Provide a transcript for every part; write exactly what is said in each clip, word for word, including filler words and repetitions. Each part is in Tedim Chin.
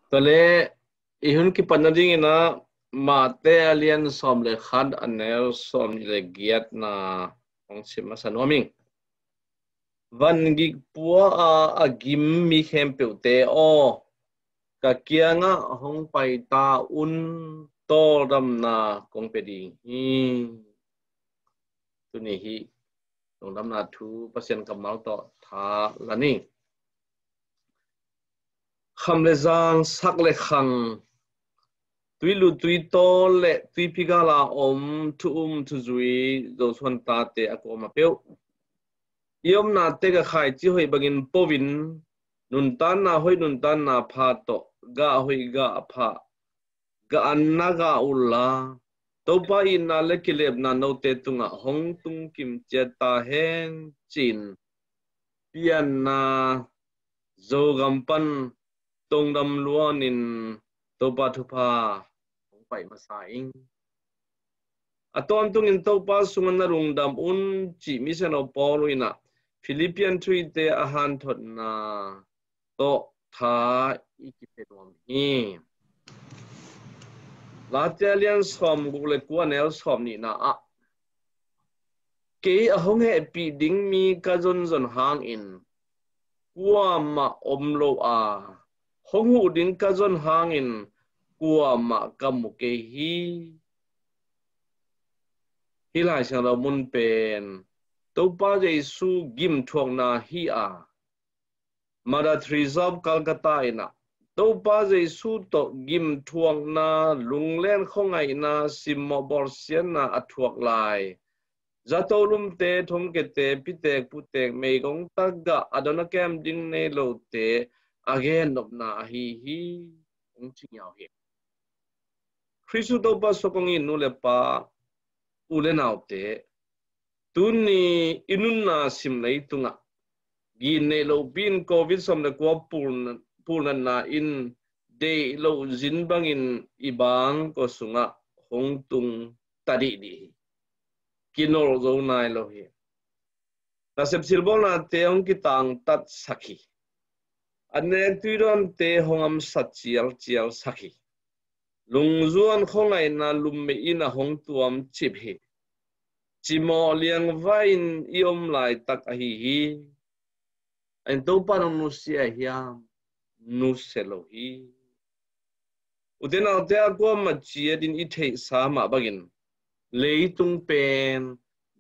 Tua leh i hun kipan nadingin ah Mate a lian sawm le khat, a neu sawmnih le giatna hong sim masa nuam ing. Van gik pua a a gim mi khempeuhte aw, ka kiangah hong pai ta un, tawldamna kong pia ding hi. Tuni hi lungdamna thu Pasian kammal tawh tha la ni. Kham le zang, sak le khang, tuilut tuitawl le tuipi gala om thu um thuzui Zosuan tate a kuama peuh, i omna tek a khaici hoih bangin po-in, nuntanna hoih nuntanna pha tawh gah hoih gah pha, gah anna gah unla, Topa itna le kilepna note tungah hong tung kimciat ta hen, ci-in pianna Zogam pan tongdam luanin Topa thupha hong pai masa ing. A tawntungin Topa sungah na lungdam un, cih misiangtho Paul in ah Philippian thuite a hanthotna tawh tha i kipia nuam hi. Late a lian sawmguk le kua, a neu sawmnihna ah, kei a hong hehpih ding mi ka zonzon hangin kuamah om lo a, hong huh ding ka zon hangin kuamah ka mu kei hi. Hih Lai Siangtho mun pen Topa Jesu gimthuakna hi a, Mother Teresa of Calcutta in ah Topa Jesu tawh gimthuakna, lunglen khuangaihna, simmawh bawlsiatna a thuak lai zato lumte, thongkiate, pitek putek, meigong tagah, a don a kem ding nei lote a gennopna ahi hi, hong ci ngiau hi. Khristu Topa sawk hong it nu le pa, u le naute, tuni i nunna sim leitungah gin neih lopi in Covid sawm le kua pulna, pulnatna in deih loh zin bangin i bang kua sungah hong tung ta dihdih hi. Kinolh zo nai lo hi. Nasep silbawlnate hong kitangtatsak hi. A nek tuidawnte hong amsa cialcialsak hi. Lungzuan khuangaihna lummeih in a hong tuamcip hi. Cimawh liangvai-in i om laitak ahi hi. A in Topa nong nusia hiam? Nusia lo hi. Ute naute, a kuamah ciatin i theihsa mah bangin leitung pen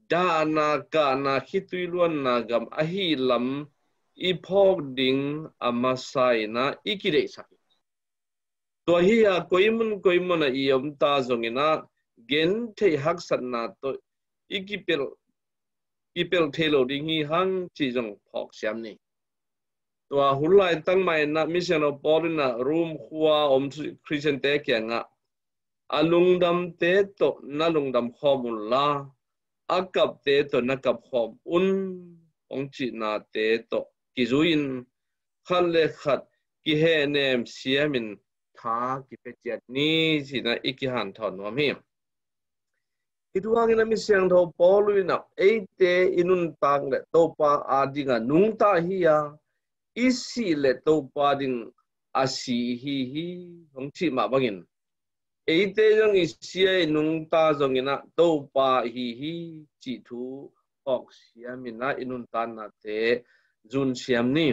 dahna kahna khitui luanna gam ahi lam i phawk ding a masa in ah i kideihsak hi. Tua hi a, koimun koimun ah i om ta zongin ah gentheih haksatna tawh i kipelh, kipelh thei lo ding hi hang cih zong phawk siam ni. Tua hun laitak mah in ah misiangtho Paul in ah Rom khua om Khristiante kiangah a lungdamte tawh na lungdam khawm unla, a kapte tawh na kap khawm un, hong cihnate tawh kizui-in khat le khat kihehnem siamin tha kipia ciat ni, ci-in ah i kihanthawn nuam hi. Hih thu hangin ah misiangtho Paul in ah eite i nuntak le Topa adingah nungta hi a, i sih le Topa ding a si hi hi, hong cih mah bangin eite zong i si a, i nungta zongin ah Topa hi hi, cih thu phawk siamin ah i nuntaknate zun siam ni.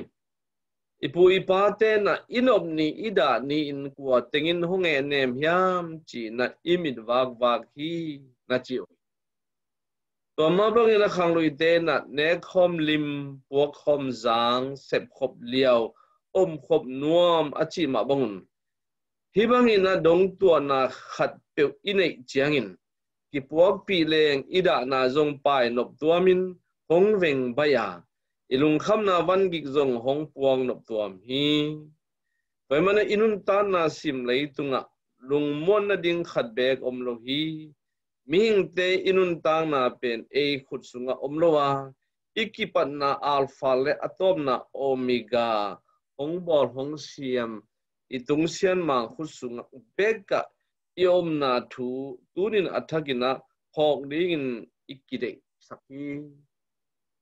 I pu i pate in ah i nop ni, i dah ni-in kua tengin hong hehnem hiam ci-in ah i mit vakvak hi, na ci uh hi. Tua mah bangin ah khangluite in ah nek khawm lim, puak khawm zang, sep khop liau, om khop nuam a cih mah bangun, hih bangin ah dongtuahna khatpeuh i neih ciangin kipuakpih leng i dahna zong painop tuamin hong veng baih a, i lungkhamna vangik zong hong puak nop tuam hi. Tua ahih manin ah i nuntakna sim leitungah lungmuan nading khat beek om lo hi. Mihingte i nuntakna pen ei khut sungah om lo a, i kipatna Alpha le a tawpna Omega, hong bawl hong siam i tungsian Mang khut sungah bekah i omna thu tunin a thakin ah phawk dingin i kideihsak hi.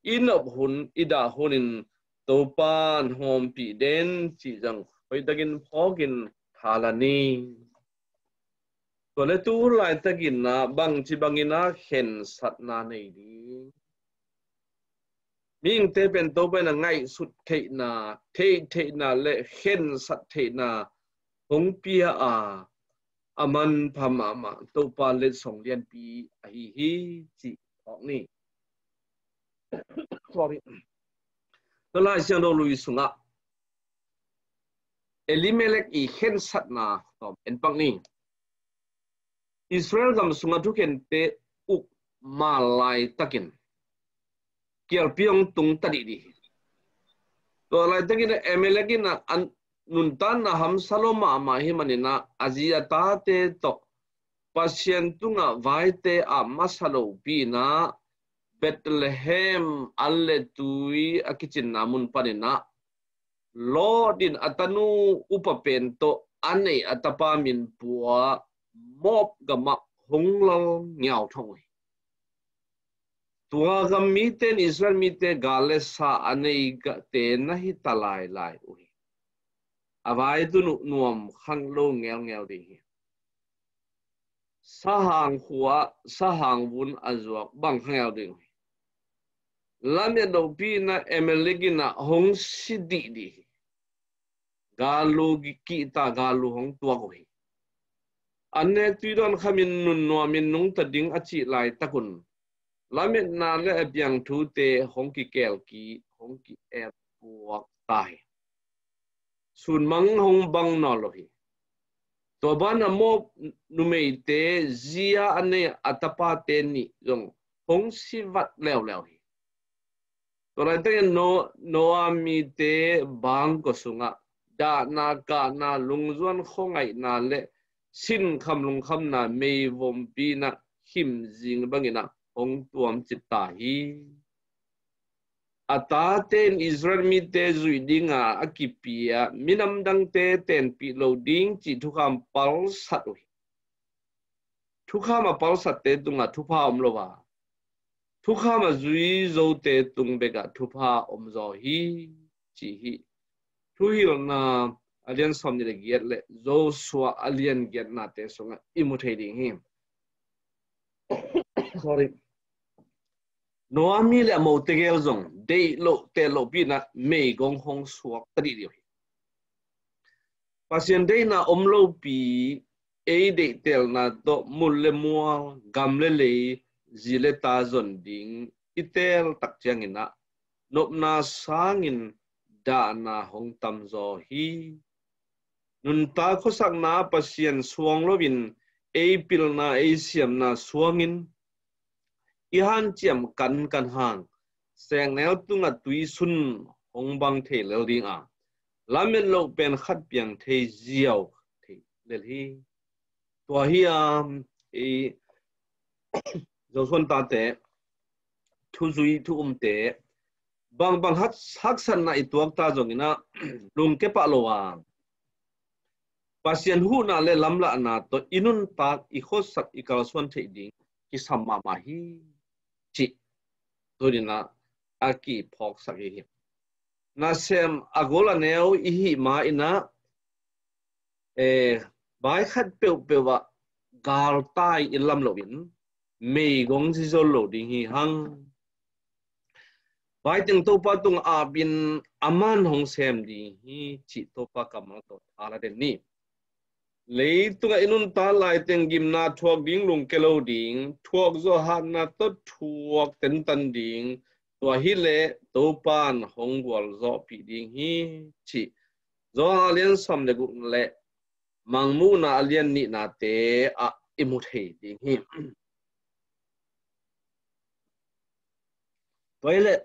I nop hun, i dah hunin Topa'n hong ompih den cih zong hoihtakin phawkin tha la ni. Tua le tu laitakin ah bangci bangin ah khensatna nei ding? Mihingte pen Topa in ah ngaihsut theihna, theih theihna le khensat theihna hong pia a, a manpha mahmah Topa letsong lianpi ahi hi, cih phawk ni. Sorry. Tua Lai Siangtho lui sungah Elimelek i khensatna tawm en pak ni. Israel gam sungah thukhente uk ma laitakin kialpi hong tung ta dihdih hi. Tua laitakin Elimelek in ah a nuntakna hamsa lo mahmah hi manin ah a zi a tate tawh Pasian tungah vaite a masa lopi in ah Bethlehem al le tui a kicinna mun panin ah Lot in a tanu upa pen tawh a neih a tapa min pua Moab gamah hong lal ngiau thong uh hi. Tua gam mite in Israel mite gal le sa a nei gahte na hi ta lailai uh hi. A vai tun uh nuam khang lo ngeungeu ding hi. Sahang khua, sahang vun a zuak bang khang ngeungeu ding uh hi. Lamet lopi in ah Elimelek in ah hong si dihdih hi. Galu kihta, galu hong tuak uh hi. An nek tui dawn khamin nun nuamin nungta ding a cih laitakun lametna le a piang thute hong kikelki, hong ki-etpuak ta hi. Sunmang hong bang nawn lo hi. Tua banah Moab numeite zi a a nei a tapate nih zong hong si vat leuleu hi. Tua laitakin No-, Naomi-te bangkua sungah dahna, kahna, lungzuan khuangaihna le sinkham lungkhamna meivompi in ah khimzing bangin ah hong tuamcip ta hi. A tate in Israel mite zuih dinga a kipia minam dangte tenpih lo ding cih thukham palsat uh hi. Thukham a palsatte tungah thupha om lo a, thukham a zui zote tung bekah thupha om zaw hi, ci hi. Thuhilhna a lian sawmnih le giat le Joshua a lian giatnate sungah i mu thei ding hi. Sorry. Naomi le a mote gel zong deih loh teh lohpi in ah meigong hong suak ta dihdih uh hi. Pasian deihna om lopi, ei deihtelna tawh mun le mual, gam le lei, zi le ta zon ding i teel tak ciangin ah nopna sangin dahna hong tamzaw hi. Nuntak khuasakna Pasian suang loin ei pilna, ei siamna suangin i hanciam kankan hang sengnel tungah tuisun hong bang thei lel ding a, lamet loh pen khat piang thei ziau thei lel hi. Tua hi a, i Zosuan tate, thuzui thu umte, bangbang hak-, haksatna i tuak ta zongin ah lungke pah lo a, Pasian huhna le lamlahna tawh i nuntak, i khuasak, i kalsuan theih ding kisam mahmah hi, cih tuninah a kiphawksak hi hi. Nasem a gol a neu i hih ma inah, eh, vai khat peuhpeuh ah galtai i lam loin meigong zizol lo ding hi hang. Vai teng Topa tungah apin aman hong sem ding hi, cih Topa kammal tawh tha la den ni. Leitungah i nuntak laiteng gimna thuak ding lungke lo ding, thuak zawh hatna tawh thuak tentan ding, tua hileh Topan hong gualzawhpih ding hi, cih Johan a lian sawm le guk le Mangmuhna a lian nihnate ah i mu thei ding hi. Tua hileh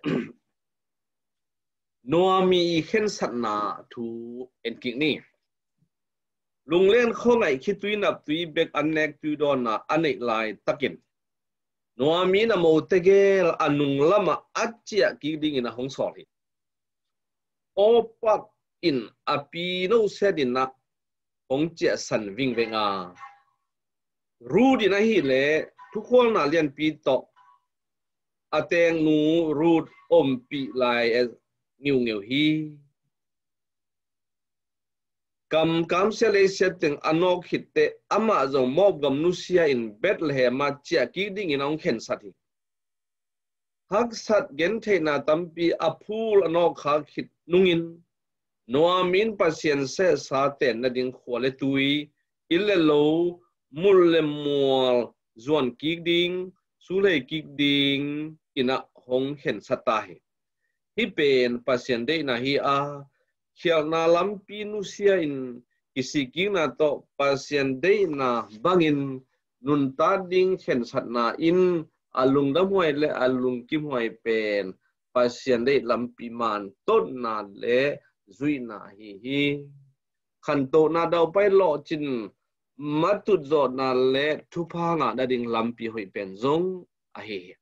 Naomi i khensatna thu en kik ni. Lunglen khuangaih khitui naptui bek an nek tui dawnna a neih laitakin Naomi in a mote gel a nunglamah a ciah kik dingin a hong sawl hi. Orpah in a pi no setin ah hong ciahsan vingveng a, Ruth in ahileh thukhualna lianpi tawh a tengnu Ruth ompih lai a ngiungeu hi. Kam kamsia leisia teng a nawk khitteh amah zong Moab gam nusia in Bethlehem ah ciah kik dingin a hong khensat hi. Haksat gentheihna tampi a phul a nawk khak khit nungin Naomi in Pasian sehsa ten nading khua le tui, inn le lo, mulh le mual zuan kik ding, sulhei kik ding in a hong khensat ta hi. Hih pen Pasian deihna hi a, khialhna lampi nusia in kisikkikna tawh Pasian deihna bangin nuntat ding khensatna in a lungdamhuai le a lungkimhuai pen Pasian deih lampi man totna le zuihna ahi hi. Khantohna daupai lawhcin matut zawhna le thupha ngah nading lampi hoih pen zong ahi hi.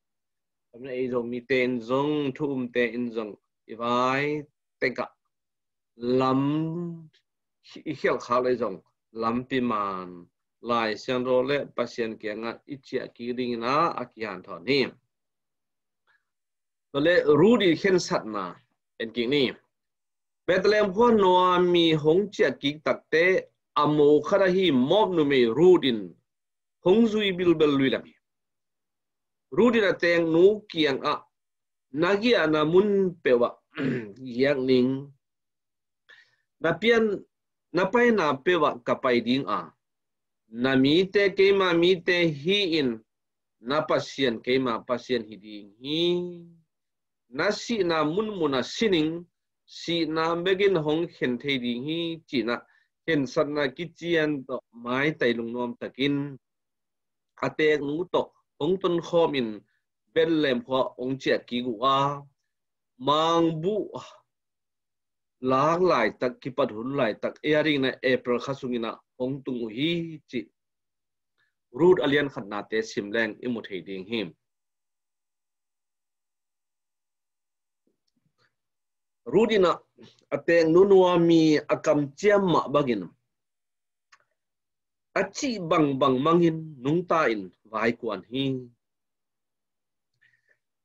Ei Zomite in zong thu umte in zong i vai tekah lam i khialh khak le zong lampi man Lai Siangtho le Pasian kiangah i ciah kik dingin a kihanthawn hi. Tua le Ruth i khensatna en kik ni. Bethlehem khua Naomi hong ciah kik takte a mo khat ahi Moab numei Ruth in hong zui bilbel lui lam hi. Ruth in a tengnu kiangah na giahna mun peuhah giak ning, na pian na paina peuhah ka pai ding a, na mite keima mite hi in na Pasian keima Pasian hi ding hi. Na sihna munmunah sining, sihna bekin hong khen thei ding hi, cinah khensatna kician tawh maitai lungnuam takin a teknu tawh hong tonkhawm in Bethlehem khua hong ciah kik uh a, mangbuh lak laitak kipat hun laitak ei a dingin a April kha sungin a hong tung uh hi, cih Ruth a lian khatnate sim leng i mu thei ding hi. Ruth in a, a teknu Naomi a kamciam mah bangin a cih bangbang mangin nungta in vaikuan hi.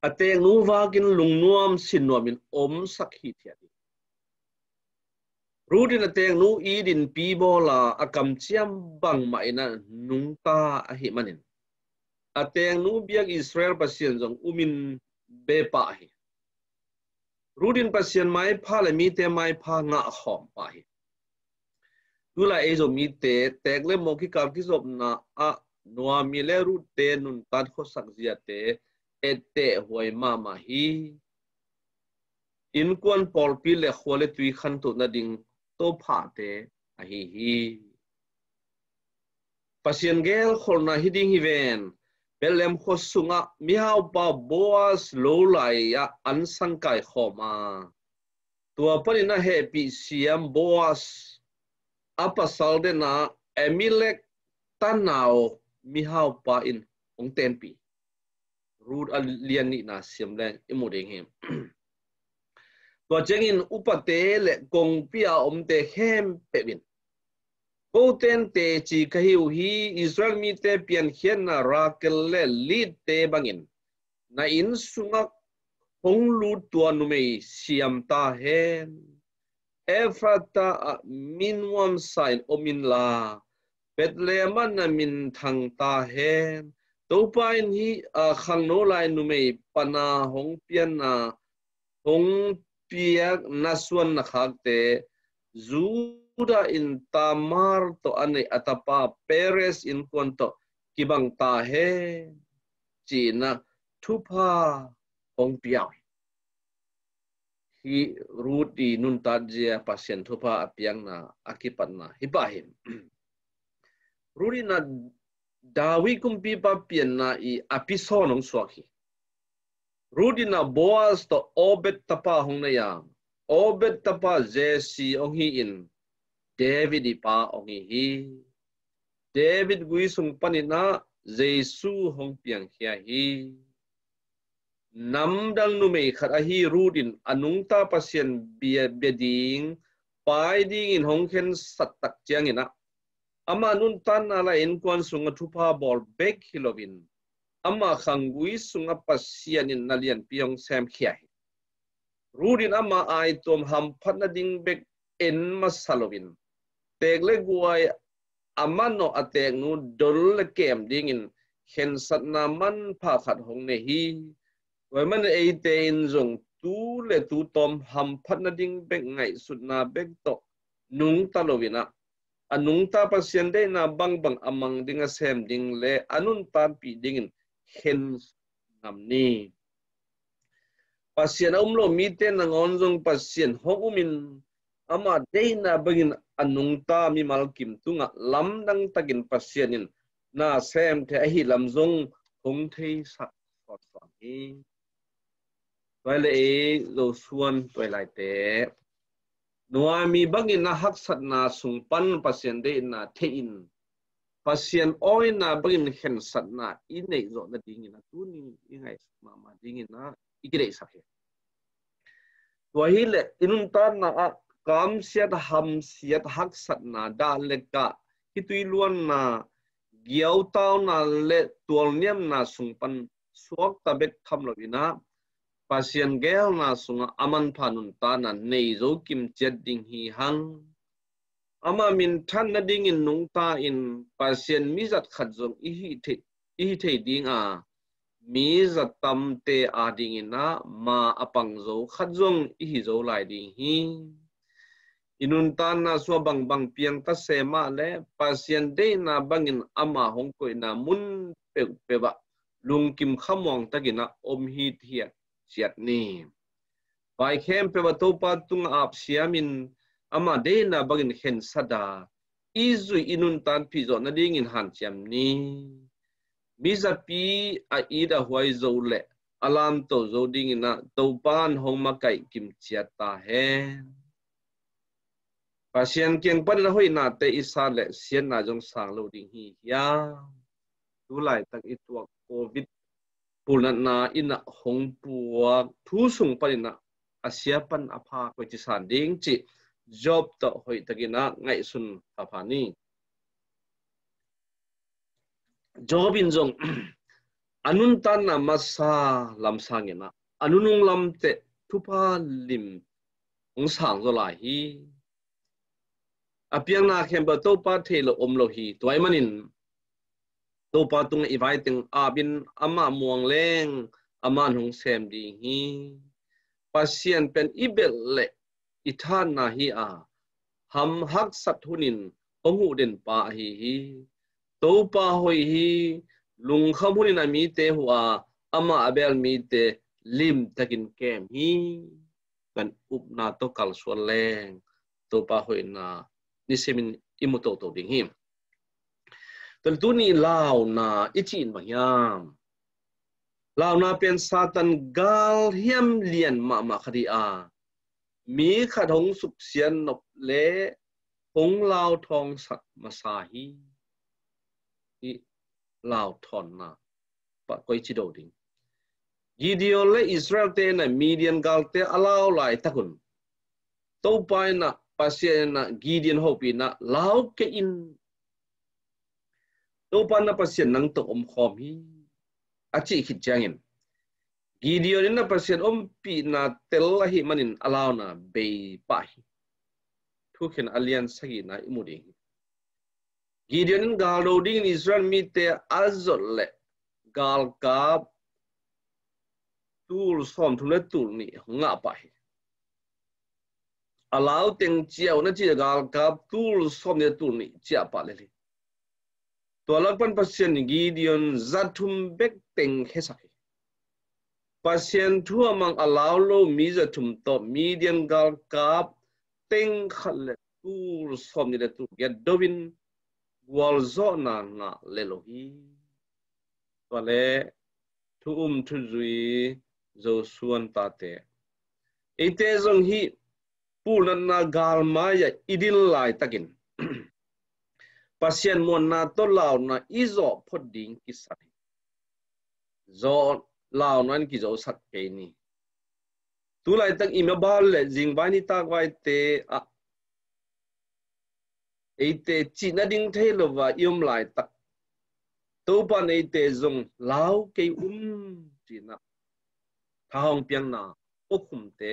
A teknu vakin lungnuam sinnuam in omsak hithiat hi. Ruth in a teknu it in pi bawla a kamciam bangmah in a nungta ahi manin a teknu biak Israel Pasian zong umin bepah hi. Ruth in Pasian maipha le mite maipha ngah khawm pah hi. Tulai ei Zomite tek le mawk kikal kizopna ah Naomi le Ruthte nuntat khuasak ziate etteh huai mahmah hi. Innkuan pawlpi le khua le tui khantoh nading tophate ahi hi. Pasian gelkholhna hi ding hi ven. Bethlehem khua sungah mihaupa Boaz lo lai-ah an sangkai khawm a, tua panin a hehpih siam Boaz a pasal dena Elimelek tanau mihaupa in hong tenpih. Ruth a lian nihna siam leng i mu ding hi. Tua ciangin upate le kongpi a omte khempeuh in, ko ten teci ka hi uh hi, Israel mite piankhiatna Rakel le Leah te bangin na inn sungah hong lut tua numei siam ta hen. Efrata ah mi nuamsa in om inla, Bethlehem ah na minthang ta hen. Topa in hih a khangno lai numei pana hong pianna hong piak na suan na khakte Judah in Tamar tawh a neih a tapa Perez innkuan tawh kibang ta hen, ci-in a thupha hong pia uh hi. Hih Ruth i nuntat zia Pasian thupha a piakna a kipatna hi pah hi. Ruth in a David kumpipa pianna i a pisawn hong suak hi. Ruth in a Boaz tawh Obed tapa hong nei a, Obed tapa Jesse hong hi in David i pa hong hi hi. David gui sung panin a Jesu hong piangkhia hi. Namdang numei khat ahi Ruth in a nungta Pasian bia, bia ding, pai dingin hong khensat tak ciangin a, ama nuntanna le innkuan sungah thupha bawl bek hi loin, ama khanggui sungah Pasian in na lianpi hong semkhia hi. Ruth in ama aituam hamphat nading bek en masa loin, teek le guai a manawh a teeknu dol le kem dingin khensatna manpha khat hong nei hi. Tua ahih manin eite in zong tu le tu tawm hamphat nading bek ngaihsutna bek tawh nungta loin ah, a nungta Pasian deihna bangbang a mang ding a sem ding le a nuntakpih dingin khen ngam ni. Pasian a um lo mite nangawn zong Pasian hong umin ama deihna bangin a nungta mimal kim tungah lamdang takin Pasian in na sem thei ahih lam zong hong theisak sawtsawm hi. Tua le ei Zosuan tua laite, Naomi bangin a haksatna sung pan Pasian deihna thei in Pasian awina bangin khensatna i neih zawh nadingin a tuni i ngaihsut mahmah dingin a i kideihsak hi. Tua hileh i nuntakna ah kamsiat, hamsiat, haksatna, dah le kah, khitui luanna, giautauna le tualniamna sung pan suakta bek tham loin ah Pasian geelna sungah a manpha nuntakna nei zo kim ciat ding hi hang. Ama minthan nadingin nungta in Pasian mizat khat zong i hi thei, i hi thei ding a, mizat tamte adingin ah ma a pang zo khat zong i hi zo lai ding hi. I nuntakna sungah bangbang piang ta se mah le Pasian deihna bangin ama hong koihna mun peuhpeuh ah lungkim khamuang takin ah om hithiat ciat ni. Vai khempeuh ah Topa tungah ap siamin ama deihna bangin khensat a, i zuih i nuntakpih zawh nadingin hanciam ni. Mizapi a it a huai zo le a lamto zo dingin ah Topa in hong makaih kim ciat ta hen. Pasian kiang panin a hoihnate i sa le siatna zong sang lo ding hi hiam? Tu laitak i tuak Covid pulnatna in ah hong puak thu sung panin ah a sia pan a pha koici san ding cih Job tawh hoihtakin ah ngaihsun phapha ni. Job in zong a nuntakna masa lam sangin ah a nunung lamte thupha lim hong sang zaw lai hi. A piakna khempeuh Topa thei lo om lo hi. Tua ahih manin Topa tungah i vai teng apin amah muang leng aman hong sem ding hi. Pasian pen i belh le i thanna hi a, ham haksat hunin hong huh den pa ahi hi. Topa hoih hi. Lungkham hunin a mite huh a, amah a bel mite limtakin kem hi. Kan upna tawh kalsuan leng Topa hoihna nisimin i mu toto ding hi. Tua le tuni launa i cih in bang hiam? Launa pen Satan galhiam lian mahmah khat hi a, mi khat hong suksiat nop le hong lauthawngsak masa hi. Hih lauthawnna pah koici do ding. Gideon le Israel-te in ah Midian galte a lau laitak un Topa in ah, Pasian in ah Gideon hopih in ah, lau kei in, Topa in ah Pasian nang tawh om khawm hi, a cih khit ciangin Gideon in ah Pasian ompihna tel ahih manin a launa bei pah hi. Thukhen a lian sagihna i mu ding hi. Gideon in galdo dingin Israel mite a zot le galkap tul sawmthum le tul nih hong ngah pah hi. A lau teng ciah un a cih galkap tul sawmnih le tul nih ciah pah lel hi. Tua lak pan Pasian in Gideon za thum bek teng khesak hi. Pasian thu a mang a lau lo mi za thum tawh Midian galkap teng khat le tul sawmnih le tul giat do in gualzawhna ngah lel uh hi. Tua le thu um thu zui Zosuan tate, eite zong hih pulnatna gal mai-ah i din laitakin Pasian muanna tawh launa i zawh phot ding kisam hi. Zawh, launa in kizosak kei ni. Tu laitak i mabal le zingvai nitak vaite ah eite cih nading thei lo a i om laitak Topa in eite zong lau kei un ci-in ah tha hong piakna awkhumte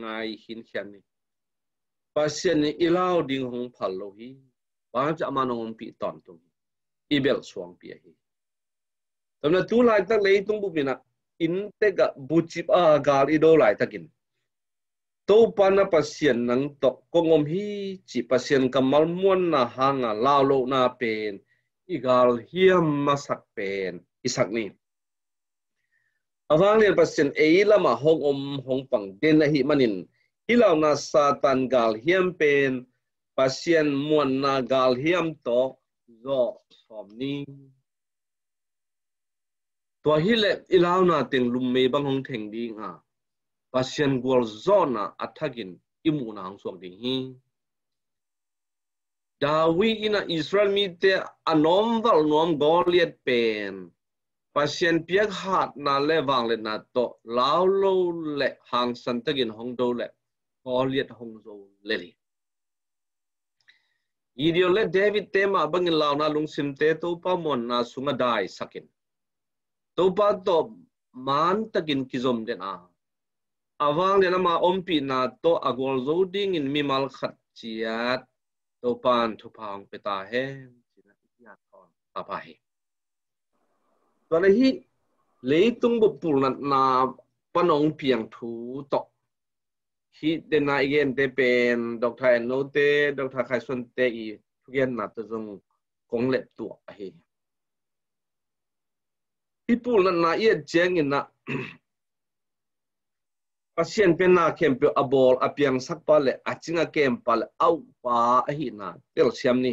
ngai khinkhian ni. Pasian in i lau ding hong phal lo hi. Bang hang hiam cih leh aman hong ompih tawntung hi. I belh suangpi ahi. Tua manin tu laitak leitung bup in ah inntek ah bucip a gal i do laitakin Topa na Pasian nang tawh kong om hi cih Pasian kammal muanna hanga lau lohna pen i galhiam masak pen i sak ni. A vanglian Pasian ei lamah hong om hong pang den ahih manin hih launa Satan galhiam pen Pasian muanna galhiam tawh zawh sawm ni. Tua hileh i launa teng lummei bang hong theng ding a, Pasian gualzawhna a thakin i muhna hong suak ding hi. David in ah Israel mite a nawmvalh nuam Goliath pen Pasian piak hatna le vangliatna tawh lau lo le hangsan takin hong do le Goliath hong zo lel hi. Gideon le David te mah bangin launa lungsimte Topa muanna sungah daisakin Topa tawh mantakin kizom den a, a vanglian ama ompihna tawh a gualzo dingin mimal khat ciat Topa in thupha hong pia ta hen. Cih na i hiat thawn tapa hi. Tua le hih leitung bup pulnatna pan hong piang thu tawh hih dena i gente pen Doctor Enno te, Doctor Khai Suan te i thugenna tawh zong kong leptuah ahi. Hih pulnatna i et ciangin ah Pasian pen na khempeuh a bawl a piangsak pa le a cing a kem pa le a uk pa ahihna telsiam ni.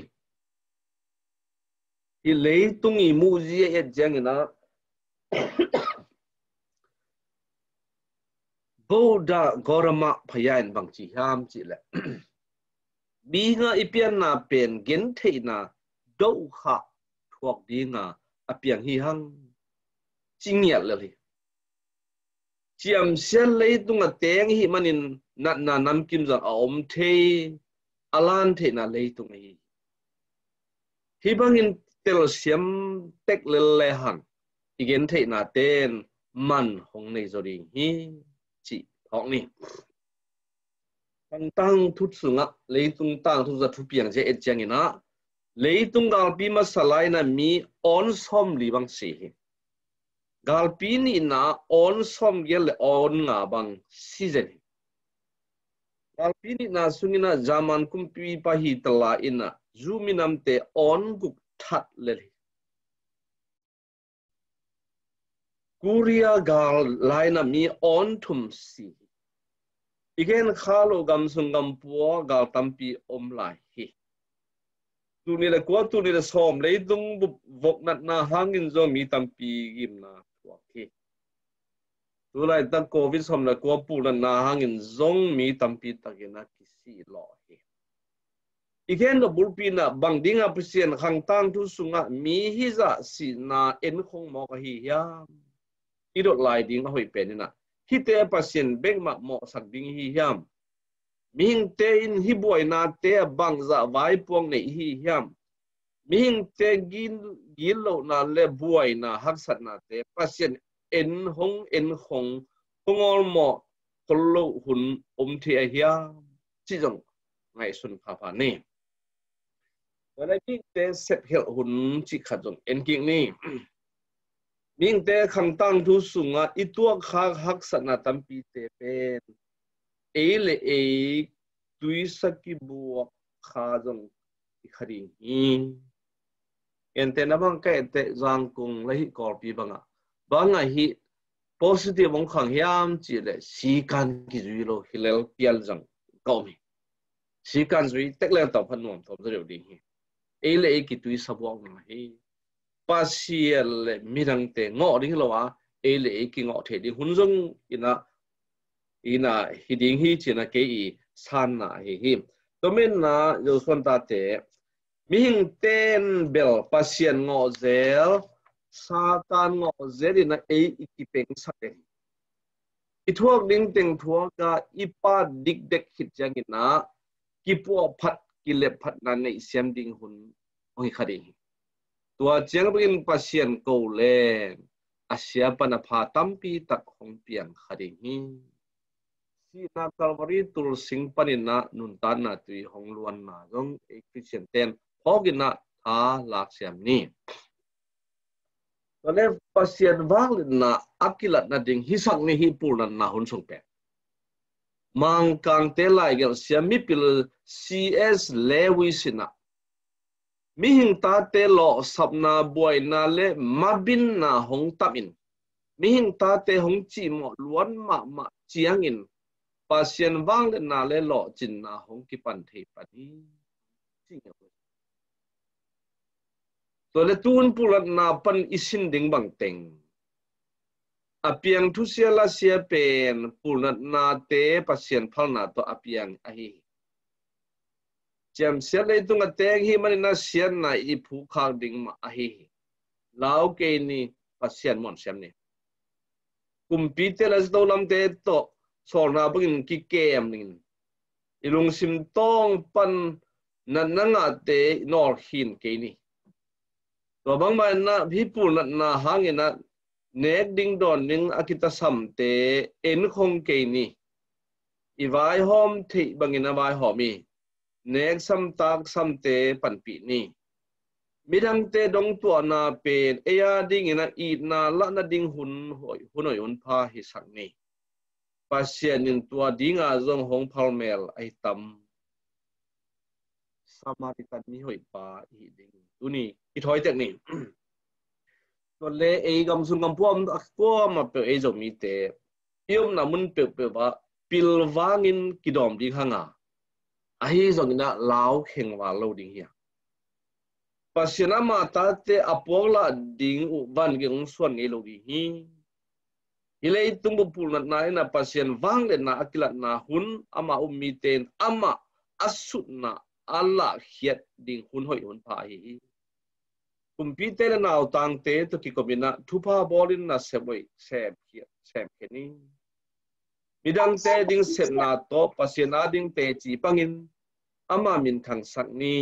Hih leitung i muhzia i et ciangin ah Buddha Gautama phaya in bang ci hiam cih leh mi nga i pianna pen gentheihna dohkha thuak dinga a piang hi hang ci ngiat lel hi. Ciamsiat leitung a teng hih manin natna namkim zong a om thei, a lan theihna leitung ahi. Hih bangin telsiam tek lel le hang i gentheihna ten man hong nei zaw ding hi cih phawk ni. Khang tangthu sungah leitung tangthu za thupiang zia et ciangin ah leitung galpi masa lai-in ah mi awn sawmli bang si hi. Galpi nihna awn sawmgiat le awn nga bang si zen hi. Galpi nihna sungin ah German kumpipa hi tala in ah zu minamte awn guk that lel hi. Korea gal lai-in ah mi awn thum si hi. I gen kha lo gam sung gam pua gal tampi om lai hi. Tul nih le kua, tul nih le sawm leitung vok natna hangin zong mi tampi gimna thuak hi. Tulaitak Covid sawm le kua pulnatna hangin zong mi tampi takin a kisih lawh hi. I gen lo bulpi in ah bang dinga Pasian khang tangthu sungah mi hizah sihna en khong mawk ahi hiam? I dot lai ding a hoih pen in ah hihte Pasian bek mah mawhsak ding hi hiam? Mihingte in hih buainate ah bangzah vaipuak nei hi hiam? Mihingte gin, ginlohna le buaina haksatnate Pasian en hong en khong hong awlmawh khol loh hun om thei a hiam? Cih zong ngaihsun phapha ni. Tua le mihingte sepkhelh hun cih khat zong en kik ni. Mihingte khang tangthu sungah i tuak khak haksatna tampite pen ei le ei tuisa kibuak kha zong i kha ding hi. Ente na bang ka ente Zangkong le hih Kawlpi bangah bangah hih positive hong khang hiam cih leh sikan kizui lo hi lel pial zang ka om hi. Sikan zui tek leng tawh pha nuam tawm zaw deuh ding hi. Ei le ei kituisa buakna hi. Pasian le midangte ngawh ding hi lo a, ei le ei kingawh thei ding hun zong in ah, in ah hi ding hi cih na kei i sanna ahi hi. Tua menna Zosuan tate mihingte in bel Pasian ngawh zel, Satan ngawh zel in ah ei i kipengsak hi. I thuak ding teng thuak a i phat dikdek khit ciangin ah kipuah phat kilep phatna neih siam ding hun hong hi kha ding hi. Tua ciang bangin Pasian ko leng a sia pan a pha tampi tak hong piang kha ding hi. sihna Calvary tulsing panin ah nuntakna tui hong luanna zong ei Khristian ten phawkin ah tha laksiam ni. Tua le Pasian vangliatna a kilatna ding hisak ni hi pulnatna hun sung pen. Mangkangte laigelh siam mipil C S Lewis in ah mihing tate lawhsapna buaina le mabinna hong tamin mihing tate hong cihmawh luan mahmah ciangin Pasian vangliatna le lawhcinna hong kipan thei pan hi. Tua le tun pulnatna pan i sin ding bangteng a piang thusia lasia pen pulnatnate Pasian phalna tawh a piang ahi hi. Ciamsiat leitung a teng hi manin a siatna i phukkhak ding mah ahi hi. Lau kei ni, Pasian muan siam ni. Kumpite le zato lamte tawh sawlna bangin kikem dingin i lungsim tawng pan natna ngahte i nawlkhin kei ni. Tua bangmah in ah hih pulnatna hangin ah nek ding dawn ding a kitasamte enkhong kei ni. I vaihawm theih bangin a vaihawm i nek samtak samte panpih ni. Midangte dongtuahna pen ei a dingin a itna lahna ding hun hoih hun hoih hun pha hisak ni. Pasian in tua dinga zong hong phalmel ahi tam. Samaritan mihoih pa i hih ding tuni i thawitek ni. Tua le ei gamsung gampuam a kuama peuh ei Zomite i omna mun peuhpeuh ah pilvangin kidawm ding hanga ahi zongin ah lau khengval lo ding hi a. Pasian ama tate a puaklah ding uh van geng hong suan ngei lo ding hi. Hi leitung bup pulnatna in ah Pasian vangliatna a kilatna hun ama um mite in amah a sutna a lahkhiat ding hun hoih hun pha ahi hi. Kumpite le nautangte tawh kikom in ah thupha bawlin nasep hoih semkhia semkhia ni. Midangte ding sepna tawh Pasian a ding teci pangin ama min thangsak ni.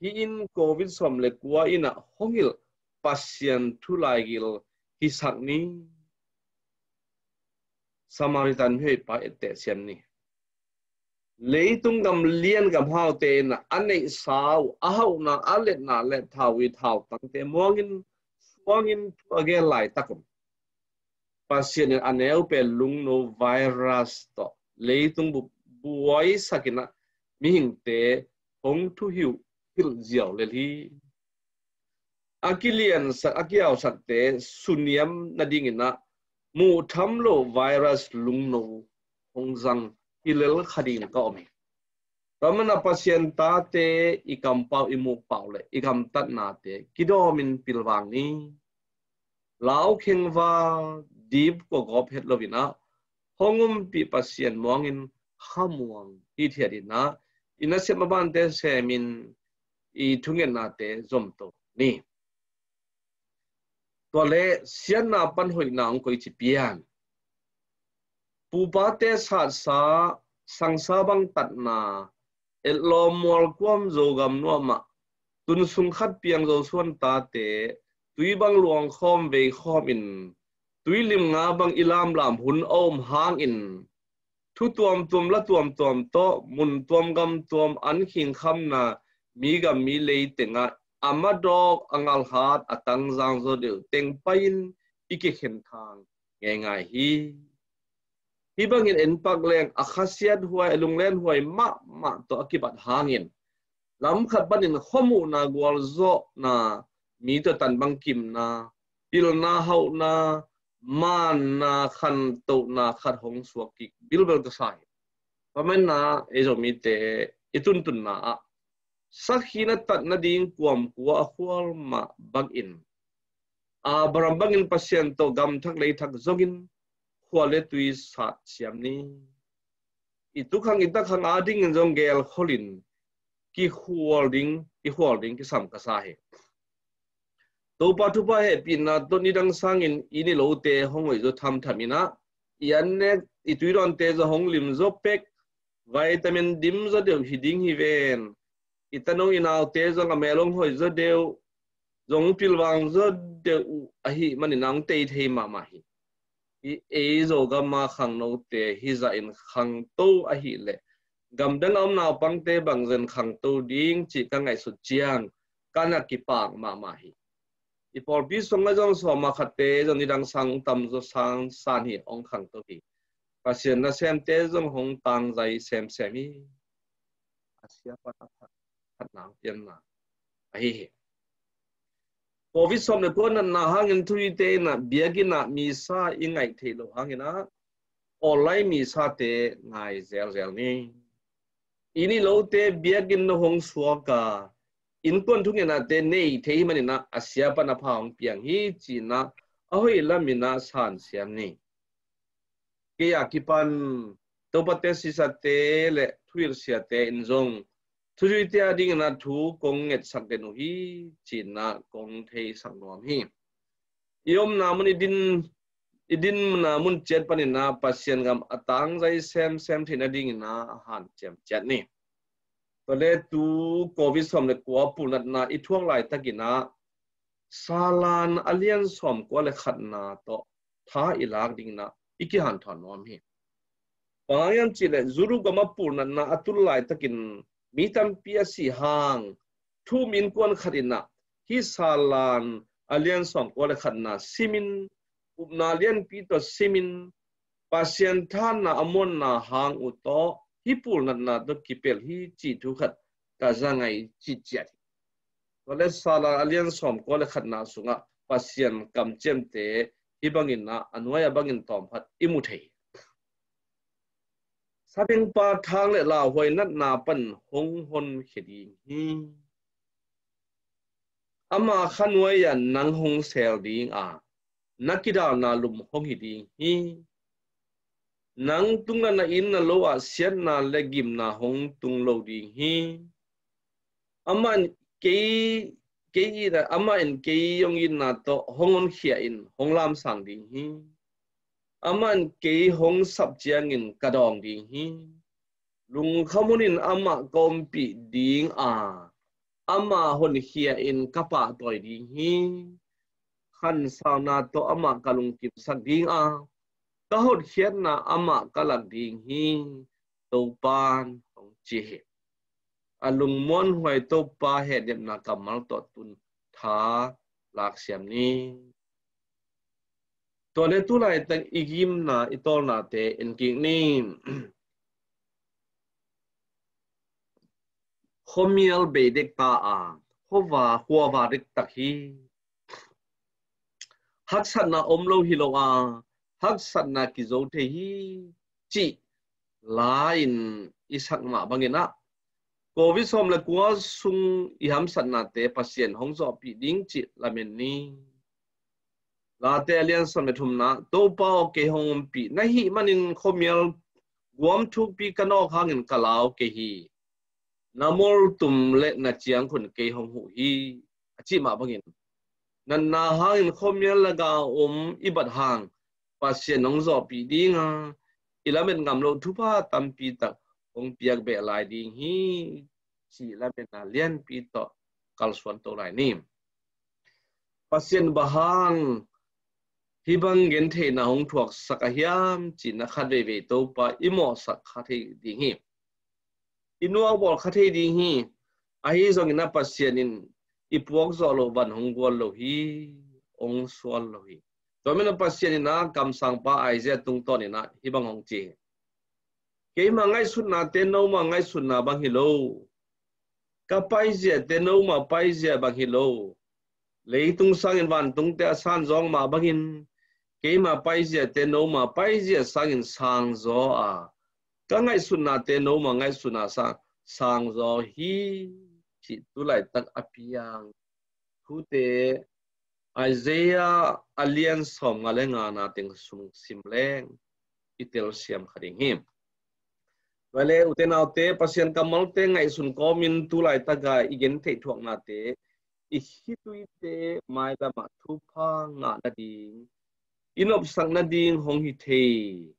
Hih in Covid sawm le kua in ah hong hilh Pasian thu laigil hisak ni. Samaritan mihoih pa etteh siam ni. Leitung gam lian gam haute in ah a neihsa uh a hauhna a letna le thau i thautangte muangin suangin thu a gel laitak om. Pasian in a neu pen lungno virus tawh leitung bup buaisak in ah mihingte hong thuhilh hilh ziau lel hi. A kiliansak a kiausakte suniam nadingin ah muhtham lo virus lungno hong zang hi lel kha dingin ka om hi. Tua manin ah Pasian tate i kampau i mukpau le i gamtatnate kidawmin pilvang ni. Lau khengval dip kua gawp het loin ah hong umpih Pasian muangin khamuang hithiat in ah i nasep mabante semin i thungetnate zomto ni. Tua le siatna pan hoihna hong koici pian. Pupate satsa sangsa bang tatna etlawm mualkuam Zogam nuamah tunsung khat piang Zosuan tate tui bang luangkhawm veikhawm in tuilim nga bang i lamlam hun a om hangin thu tuamtuam la tuamtuam tawh mun tuam gam tuam an khingkhamna mi gam mi lei tengah a madawk a ngalhat a tangzang zaw deuh teng pai-in i kikhen thang ngeingai hi. Hih bangin enpak leng a khasiat huai a lunglen huai mahmah tawh a kibat hangin lamkhat panin khuamuhna gualzawhna mi tawh tan bang kimna pilna hauhna manna khantohna khat hong suak kik bilbel ka sa hi. Pamenna ei Zomite i tuntunna ah sakhi na tat nading kuamkua a khual mah bangin Abraham bangin Pasian tawh gamthak leithak zongin khua le tui sat siam ni. I tukhang i takhang adingin zong gelkholin kikhual ding kikhual ding kisam ka sa hi. Topa thupha hehpihna tawh nidang sangin i nilote hong hoihzaw thamtham in ah i annek i tuidawnte zaw hong limzaw pek vitamin dimzaw deuh hi ding hi ven. I tanung i naute zong a mel hong hoihzaw deuh zong pilvangzaw deuh uh ahi manin a hong tei thei mahmah hi. Hih ei Zogam a khangnote hizah in khangto ahih leh gamdang a om naupangte bangzah in khangto ding cih ka ngaihsut ciang ka na kipak mahmah hi. I pawlpi sung a zong sawma khatte zong nidang sang tamzaw sang san hi, hong khangto hi. Pasian nasemte zong hong tangzai semsem hi. A siapa a khat nang pianna ahi hi. Covid sawm le kua natna hangin thuhite in ah biakinn ah misa i ngaih theih loh hangin ah online misate ngai zelzel ni. I nih lote biakinn na hong suak a, innkuan thungetnate nei thei hi manin ah a siapa na pha hong piang hi ci-in ah a hoih lamin ah sansiam ni. Kei a kipan Topa te sisate le thuhilh siate in zong thuzuite a dingin ah thu kong ngetsak den uh hi ci-in ah kong theisak nuam hi. I omna mun i din i dinna mun ciat panin ah Pasian gam a tangzai semsem theih nadingin ah a hanciam ciat ni. Tua le tu Covid sawm le kua pulnatna i thuak laitakin ah Salan a lian sawm kua le khatna tawh tha i lak dingin ah i kihanthawn nuam hi. Bang hang hiam cih leh Zulu gam a pulnatna a tul laitakin mi tampi a sih hang thu um innkuan khat in ah hih Salan a lian sawm kua le khatna simin upna lianpi tawh simin Pasian thanna a muanna hang uh tawh hih pulnatna tawh kipelh hi cih thu khat ka za ngai citciat hi. Tua le Salan a lian sawm kua le khatna sungah Pasian kamciamte hih bangin ah a nuai a bangin tawmphat i mu thei hi. Sabengpa thang le lauhuai natna pan hong honkhia ding hi. Ama khanuai ah nang hong sel ding a, na kidalna lum hong hi ding hi. Nang tungah na inn na lo ah siatna le gimna hong tung lo ding hi. Amah in kei kei itna amah in kei hong itna tawh hong honkhia in hong lamsang ding hi. Amah in kei hong sap ciangin ka dawng ding hi. Lungkham hunin amah ka ompih ding a, ama honkhia in ka pahtawi ding hi. Khansauna tawh amah ka lungkimsak ding a, ka hotkhiatna amah ka lak ding hi. Topan hong ci hi. A lungmuanhuai Topa hehnepna kammal tawh tun tha laksiam ni. Tua le tulaitak i gimna i tawlnate en kik ni. Khuamial bei dek ta a, khuava khuava dek tak hi. Haksatna om lo hi lo a, haksatna kizo thei hi cih la-in i sak mah bangin ah Covid sawm le kua sung i hamsatnate Pasian hong zawhpih ding cih lamen ni. Late a lian sawm le thumna, Topa aw kei hong ompih na hih manin khuamial guam thukpi ka nawk hangin ka lau kei hi. Na moltum le na ciangkhun kei hong huh hi, a cih mah bangin natna hangin khuamial lak a om i bat hang Pasian hong zawhpih ding a, i lamet ngam loh thupha tampi tak hong piak beh lai ding hi, cih lametna lianpi tawh kalsuan to lai ni. Pasian bang hang hih bang gentheihna hong thuaksak a hiam cih na khat veivei Topa i mawhsak kha thei ding hi. I nuakbawl kha thei ding hi. Ahi zongin a Pasian in i puak zawh loh van hong gual lo hi, hong sual lo hi. Tua manin a Pasian in a kamsangpa Isaiah tungtawn in a hih bang hong ci hi. Keima ngaihsutnate noma ngaihsutna bang hi lo. Ka paiziate noma paizia bang hi lo. Leitung sangin vantungte a sanzawng mah bangin keima paiziate noma paizia sangin sangzaw a, ka ngaihsutnate noma ngaihsutna sang sangzaw hi, cih tulaitak a piang thute Isaiah a lian sawmnga le ngana teng sung sim leng i telsiam kha ding hi. Tua le ute naute, Pasian kammalte ngaihsun kawmin tulaitaka i gentheih thuaknate i khituite mailamah thupha ngah nading, i nopsak nading hong hi thei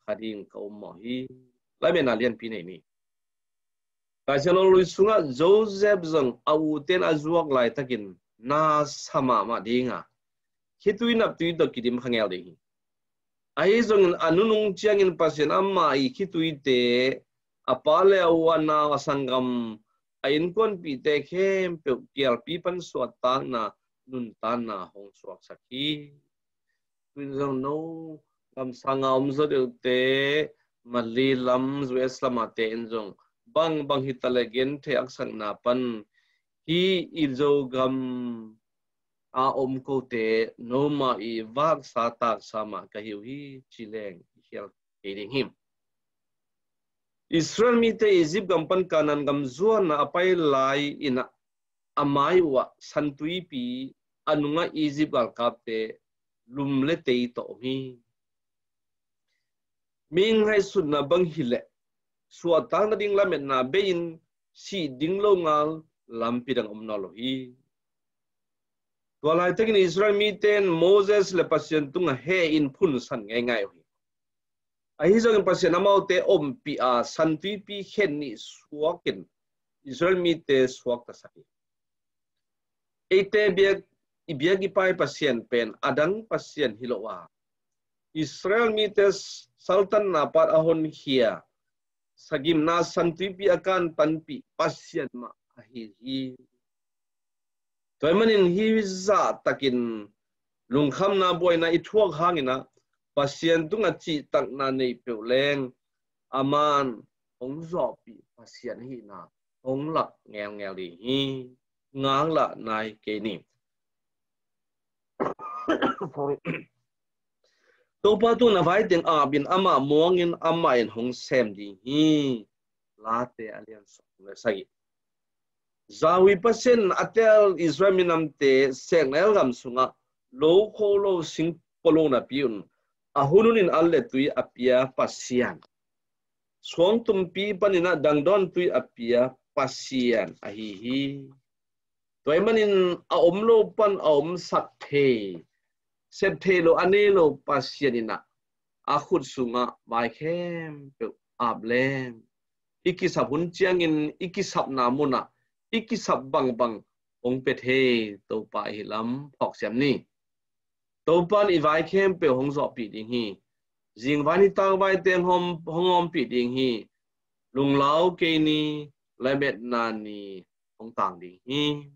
kha ding ka um mawh hi. Laimena lianpi nei ni. Laisiangtho lui sungah Joseph zong a uten a zuak laitakin na sa mahmah dinga khitui naptui tawh kidim kha ngel ding hi. Ahi zongin a nunung ciangin Pasian amah i khituite, a pa le a u a nau a sanggam, a innkuanpihte khempeuh kialpi pan suahtakna nuntakna hong suaksak hi. Tuin zong no gamsanga om zaw deuhte, Malay lam, U S lam a te in zong bangbang hi ta le genthei aksakna pan hi i Zogam a om kote, no mah i vaksa taksa mah ka hi uh hi ci leng i khial kei ding hi. Israel mite Egypt gam pan Canaan gam zuanna a pai lai in a mai uh ah santuipi a nungah Egypt galkapte lum le tei tawh om hi. Mi ngaihsutna bang hileh suahtak nading lametna bei-in sih ding lo ngal lampi dang om nawn lo hi. Tua laitakin Israel mite in Moses le Pasian tungah he in phunsan ngeingai uh hi. Ahi zongin Pasian amaute ompih a santuipi khen nih suakin Israel mite suaktasak hi. Eite biak i biak i pai Pasian pen a dang Pasian hi lo a, Israel mite saltanna pat a honkhia sagimna santuipi a kantanpih Pasian mah ahi hi. Tua ahih manin hih zahtakin lungkhamna buaina i thuak hangin ah Pasian tungah cihtakna nei peuh leng a man hong zawhpih Pasian ahihna hong lak ngelngel ding hi. Ngaklah nai kei ni. Sorry. Topa tungah na vai teng apin amah muangin amah in hong sem ding hi. Late a lian sawm le sagih. Zawi Pasian a tel Israel minamte seknel gam sungah lo kho lo sing polo napi un a hun hunin an le tui a pia Pasian, suangtumpi panin a dangdawn tui a pia Pasian ahi hi. Tua ahih manin a om lo pan a omsak thei, sep thei lo a nei lo Pasian in ah a khut sungah vai khempeuh ap leng, i kisap hun ciangin i kisapna munah i kisap bangbang hong pia thei Topa ahi lam phawk siam ni. Topa in i vai khempeuh hong zawhpih ding hi. Zingvai nitak vai teng hong, hong ompih ding hi. Lunglau kei ni, lametna ni hong tang ding hi.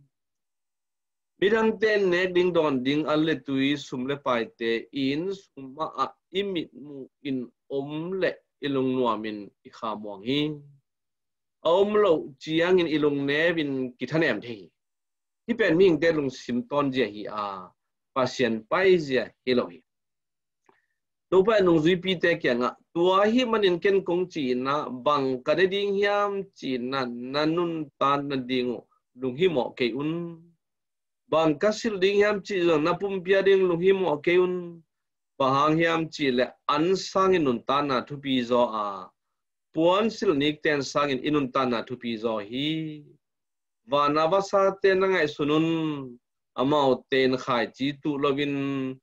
Midangte in nek ding dawn ding an le tui sum le paite i inn sung mah ah i mitmuh in om leh i lungnuamin i khamuang hi. A om loh ciangin i lungnepin kithanem thei hi. Hih pen mihingte lungsim tawnzia hi a, Pasian paizia hi lo hi. Topa in nungzuipite kiangah tua ahih manin ken kong ci-in ah bang ka ne ding hiam ci-in ah na nuntak nading uh lunghimawh kei un. Bang ka silh ding hiam cih zong na pumpi ading lunghimawh kei un. Bang hang hiam cihleh an sangin nuntakna thupi zaw a, puansilh nikten sangin i nuntakna thupi zaw hi. Vana vasate na ngaihsun un. Amaute in khaici tuh loin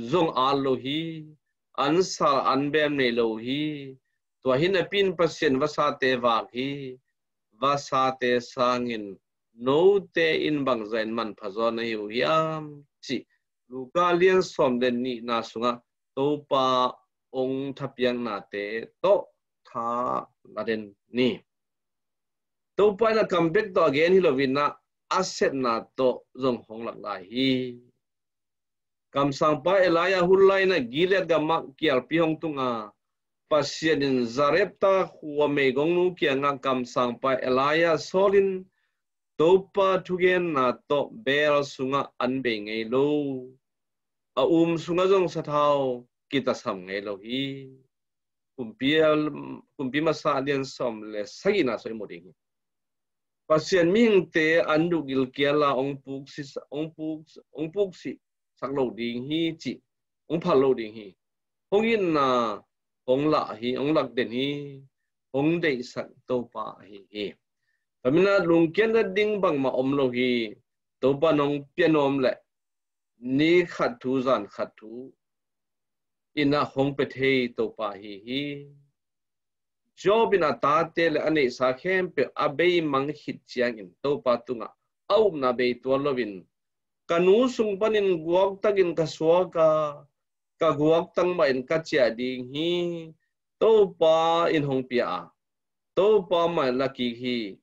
zong at lo hi. An sal an bem nei lo hi. Tua hi napi in Pasian vasate vak hi. Vasate sangin note in bangzah in manpha zaw na hi uh hiam cih Luka lian sawm le nihna sungah Topa hong thapiaknate tawh tha la den ni. Topa in a kam bek tawh a gen hi loin ah a sepna tawh zong hong lak lai hi. Kamsangpa Elijah hun lai in ah Gilead gamah kialpi hong tung a, Pasian in Zarepta khua meigongnu kiangah kamsangpa Elijah sawlin Topa thugenna tawh beel sungah an bei ngei lo. A um sungah zong sathau kitasam ngei lo hi. Kumpi, kumpi masa lian sawm le sagihna sung i mu ding hi. Pasian mihingte an duh gilkial a hong puk si, hong puk, hong puk si sak lo ding hi cih, hong phal lo ding hi. Hong itna hong lah hi, hong lak den hi, hong deihsak Topa ahi hi. Tua manin ah lungkiat nading bangmah om lo hi. Topa in hong pia nuam leh ni khat thu zan khat thu in ah hong pia thei Topa ahi hi. Job in a tate le a neihsa khempeuh a beimang khit ciangin Topa tungah a upna bei tuan loin, ka nu sung panin guaktakin ka suak a, ka guaktang mah in ka ciah ding hi. Topa in hong pia a, Topa mah in la kik hi.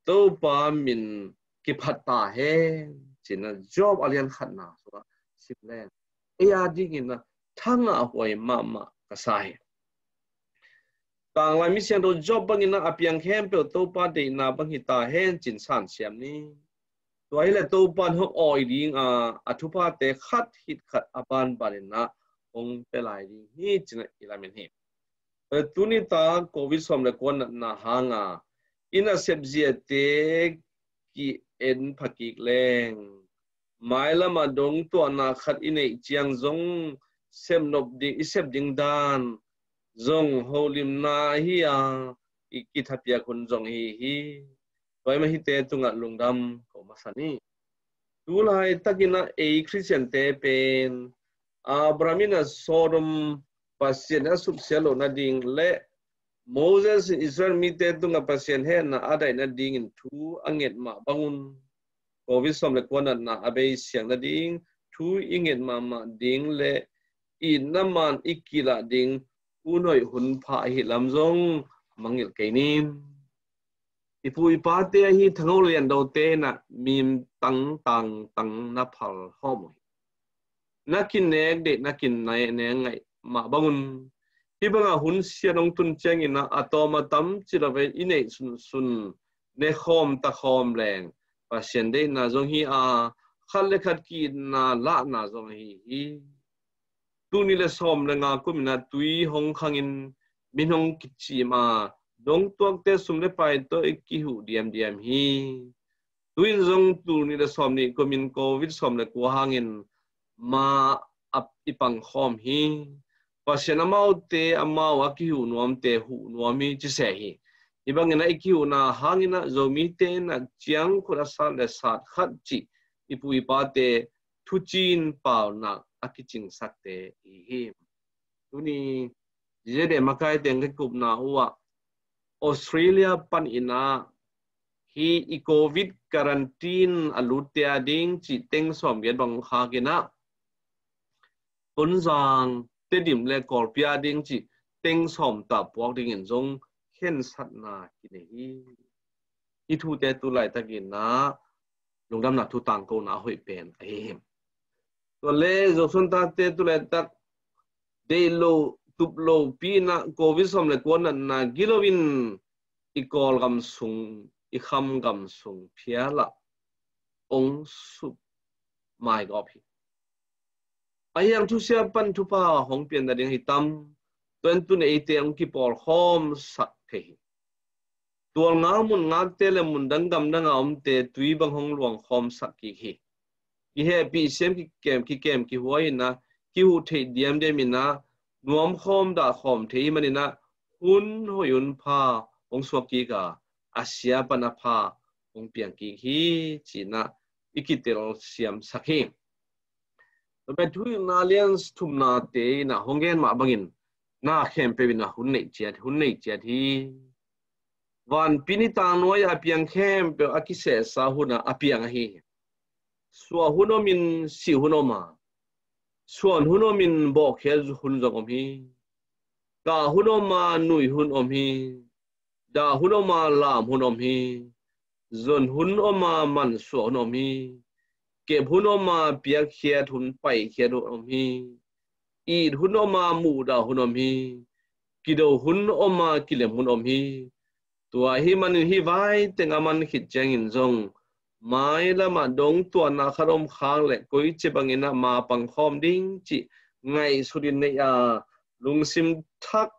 Topa min kiphat ta hen, ci-in ah Job a lian khatna sungah sim leng ei a dingin ah thangah huai mahmah ka sa hi. Tanglai mi siangtho Job bangin ah a piang khempeuh Topa deihna bang hi ta hen ci-in sansiam ni. Tua hileh Topa in hong awi ding a, a thuphate khat hit khat a banban in ah hong pia lai ding hi ci-in ah i lamen hi. Tuni ta Covid sawm le kua natna hanga i nasep ziate ki-en pha kik leng, mailam ah dong tuahna khat i neih ciang zong sep nop ding, i sep ding dan zong holimna hi a, i kithapiak hun zong hi hi. Tua ahih manin hihte tungah lungdam ko masa ni. Tu laitakin ah ei Khristiante pen Abraham in ah Sodom Pasian a supsia loh nading le Moses in Israel mite tungah Pasian hehna a daih nadingin thu a nget mah bangun, Covid sawm le kua natna a bei siang nading thu i nget mahmah ding le itna man i kilah ding hun hoih hun pha ahih lam zong mangngilh kei ni. I pu i pate ahi Thangho le Liandote in ah mim tang tang tang na phal hawm uh hi. Na kinek deih, na kinek ngaih mah bangun, hih bangah hun siat hong tun ciangin ah a tawm a tam ci lo ve i neih sunsun ne khawm ta khawm leng Pasian deihna zong hi a, khat le khat ki-itna lahna zong ahi hi. Tul nih le sawm le nga kumin ah tui hong khangin min hong kicim a, dong tuakte sum le pai tawh i kihuh diamdiam hi. Tu-in zong tul nih le sawm nih kumin Covid sawm le kua hangin ma a i pang khawm hi. Pasian amaute amau a kihuh nuamte huh nuam hi ci se hi. Hih bangin ah i kihuhna hangin ah Zomite in ah ciangkhut a sat le sat khat cih i pu i pate thuciin paunak a kicingsakte i hi. Tuni Zizede makai teng ka kupna uh ah Australia pan in ah hih i Covid quarantine a lutte a ding cih teng sawm giat bang khak in ah Tonzang, Tedim le Kawlpi a ding cih teng sawm ta puak dingin zong khensatna kinei hi. Hih thute tu laitakin ah lungdamna thu tangkona a hoih pen ahi hi. Tua le Zosuan tate tu laitak deih lo tup lopi in ah Covid sawm le kua natna gilo in i Kawlgam sung, i Khamgam sung phial ah hong sup maigawp hi. Ahi hang thusia pan thupha hong pian nading ahi tam, tua in tun eite hong kipawlkhawm sak thei hi. Tual ngak mun ngakte le mundang gamdang a omte tui bang hong luangkhawm sak kik hi. Kihehpih siam kikem, kikem kihuai in ah kihuh theih diamdiam in ah nuamkhawm dahkhawm thei hi manin ah hun hoih hun pha hong suak kik a, a sia pan a pha hong piang kik hi ci-in ah i kitel siam sak hi. Tua pen Thuhilhna lian thumnate in ah hong gen mah bangin na khempeuh in ah hun neih ciat, hun neih ciat hi. Vanpi ni tangnuai a piang khempeuh a kisehsa hun ah a piang ahi hi. Suah hun om in sih hun om a, suan hun om in bawhkhiat hun zong om hi. Kah hun om a nuih hun om hi. Dah hun om a lam hun om hi. Zon hun om a mansuah hun om hi. Kep hun om a piakkhiat hun, paikhiat hun om hi. It hun om a muhdah hun om hi. Kido hun om a kilem hun om hi. Tua ahih manin hih vai teng a man khit ciangin zong mailam ah dong tuahna khat om khak le koici bangin ah ma pangkhawm ding cih ngaihsut in neih a, lungsim thak,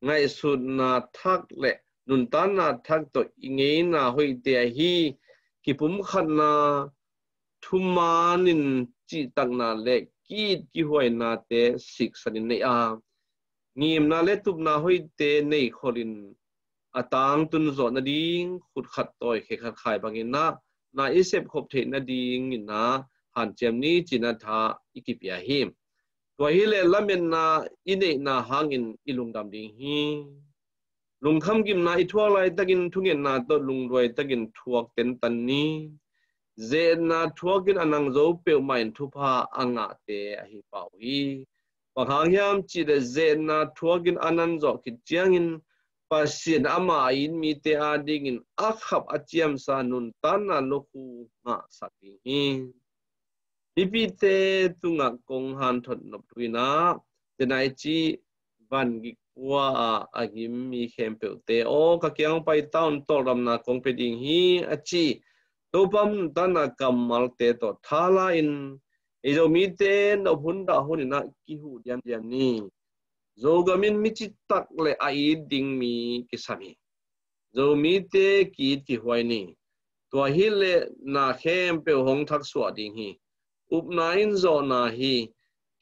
ngaihsutna thak le nuntakna thak tawh i ngeina hoihte ahi kipumkhatna, thuman in cihtakna le ki-it kihuainate siksan in neih a, ngimna le tupna hoihte nei kholin a tangtun zawh nading khut khat tawi khe khat khai bangin ah na i sepkhop theih nadingin ah hanciam ni ci-in ah tha i kipia hi. Tua hileh lametna i neihna hangin i lungdam ding hi. Lungkham gimna i thuak laitakin thungetna tawh lungduai takin thuak tentan ni. Ze-etna thuakin a nang zo peuhmah in thupha a ngahte ahi pah uh hi. Bang hang hiam cih leh zetna thuakin a nan zawh khit ciangin Pasian amah a it mite adingin a khap a ciamsa nuntakna lukhu ngahsak ding hi. Mipite tungah kong hanthot nop thu in ah, tenai ci van gik pua a a gim mi khempeuhte aw, ka kiang pai ta un, tawldamna kong pia ding hi, a ci Topa nuntakna kammalte tawh thala in, ei Zomite nop hun dah hun in ah kihuh diamdiam ni. Zogam in mi citak le a it ding mi kisam hi. Zomite ki-it kihuai ni. Tua hileh na khempeuh hong thaksuah ding hi. Upna in zawhna hi.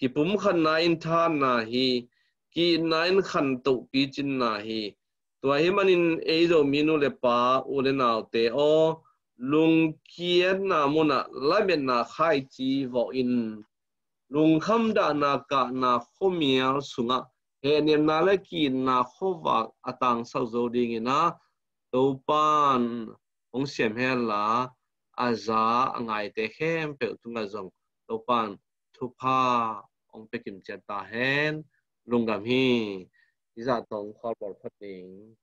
Kipumkhatna in thahatna hi. Ki-itna in khantoh picinna hi. Tua hih manin ei Zomi nu le pa, u le naute aw, lungkiatna munah lametna khaici vawh in, lungkham dahna kahna khuamial sungah hehnemna le ki-itna khuavak a tangsak zo dingin ah Topan hong siam henla, a za a ngaite khempeuh tungah zong Topan thupha hong pia kimciat ta hen. Lungdam hi. Hizah tawh khualbawl phot ding.